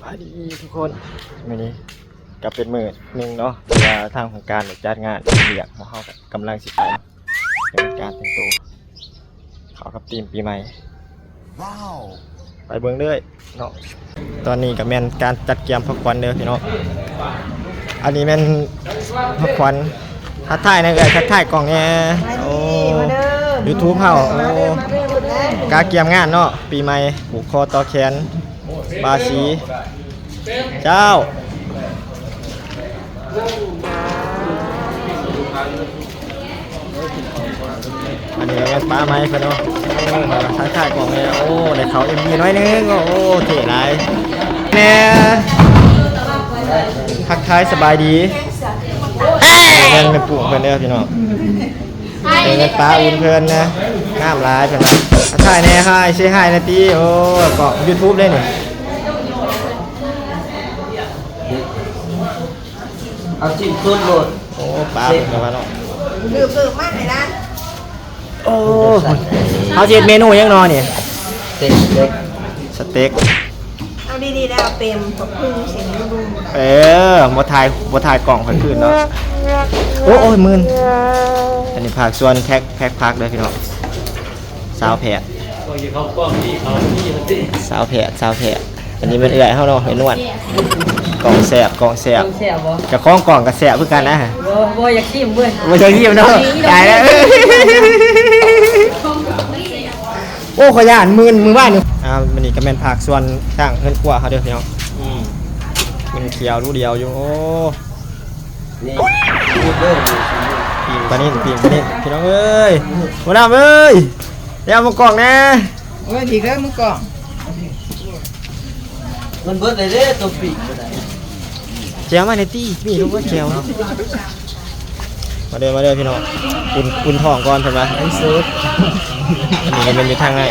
ສະບາຍດີທຸກຄົນ ມື້ນີ້ກໍເປັນມື້ໜຶ່ງເນາະ ທີ່ວ່າທາງໂຄງການໄດ້ຈັດງານລ້ຽງ ພວກເຮົາກໍກຳລັງຊິໄປເນາະ ເປັນການແຕ່ງໂຕ ເຂົ້າກັບທີມປີໃໝ່ ໄປເບິ່ງເລີຍເນາະ. ຕອນນີ້ກໍແມ່ນການຈັດກຽມຂອງຂວັນເດີພີ່ນ້ອງ ອັນນີ້ແມ່ນຂອງຂວັນ ທັກທາຍແດ່ເອື້ອຍ ທັກທາຍກ້ອງແດ່. ໂອ້ ຢູທູບເຮົາ ໂອ້ ກະກຽມງານເນາະ ປີໃໝ່ ຜູກຄໍຕໍ່ແຂນ ບາສີ ເຈົ້າ. ອັນນີ້ກໍແມ່ນປ້າໃໝ່ເພິ່ນເນາະ ໂອ້ ທັກທາຍກ້ອງແດ່. ໂອ້ ໄດ້ເຂົ້າເອັມວີໜ້ອຍໜຶ່ງ ໂອ້ ເທ່ຫຼາຍແດ່ ທັກທາຍສະບາຍດີ. ແມ່ນ ແມ່ນປູເພິ່ນເດີພີ່ນ້ອງ ເອີ ແມ່ນປ້າອຸ່ນເພິ່ນນະ ງາມຫຼາຍເພິ່ນວ່າ. ທັກທາຍແດ່ ຮາຍ ເຊຮາຍແດ່ຕິ. ໂອ້ ກໍຢູທູບເດ້ນີ້ ເອົາຊິ້ມສຸດໂລດ. ໂອ້ ປ້າເພິ່ນກໍວ່າເນາະ ເພີ່ມໆມາໃຫ້ຫຼານ. ໂອ້ ເຮົາຊິເຮັດເມນູຫຍັງນໍນີ້? ສະເຕັກ ສະເຕັກ ເອົາດີໆແລ້ວ ເປັມ ບັກຫຸ່ງ ເສັ້ນໜູ. ເອີ ບໍ່ຖ່າຍ ບໍ່ຖ່າຍກ້ອງຂ້ອຍຄືນເນາະ. ໂອ້ ໂອ້ຍ ມື່ນ. ອັນນີ້ພາກສ່ວນແພັກ ແພັກຜັກເດີພີ່ນ້ອງ ຊາວແພັກ ຊາວແພັກ ຊາວແພັກ. ອັນນີ້ແມ່ນເອື້ອຍເຮົາເນາະ ເອື້ອຍນວນ. ກ້ອງແຊບ ກ້ອງແຊບ ແຊບບໍ່? ເຈົ້າຂອງກ້ອງກໍແຊບຄືກັນນະ. ບໍ່ ບໍ່ຢາກຊີມເວີຍ ບໍ່ຢາກຊີມເນາະ ຕາຍແລ້ວ. ໂອ້ ຂ້ອຍຢ້ານມື່ນມື້ວານນີ້. ອ່າ ມື້ນີ້ກໍແມ່ນພາກສ່ວນທາງເຮືອນຄົວເຮົາເດີພີ່ນ້ອງ ອືມ ມັນຂຽວດູດຽວຢູ່. ໂອ້ ນີ້ ປີ້ງປານິນ ປີ້ງປານິນ ພີ່ນ້ອງເອີຍ. ຫົວໜ້າເອີຍ ໄດ້ເອົາມາກ້ອງແດ່. ໂອ້ຍ ອີກແລ້ວມື້ກ່ອນ ມັນເບິດໄດ້ເດ້ ຕົວປີກກໍໄດ້. ແຈ່ວມາແດ່ຕິ ມີລົງມາແຈ່ວ. ມາເດີ ມາເດີພີ່ນ້ອງ ອຸ່ນ ອຸ່ນທ້ອງກ່ອນເພິ່ນວ່າ ໃນສຸດ. ອັນນີ້ກໍແມ່ນຢູ່ທາງໃນ.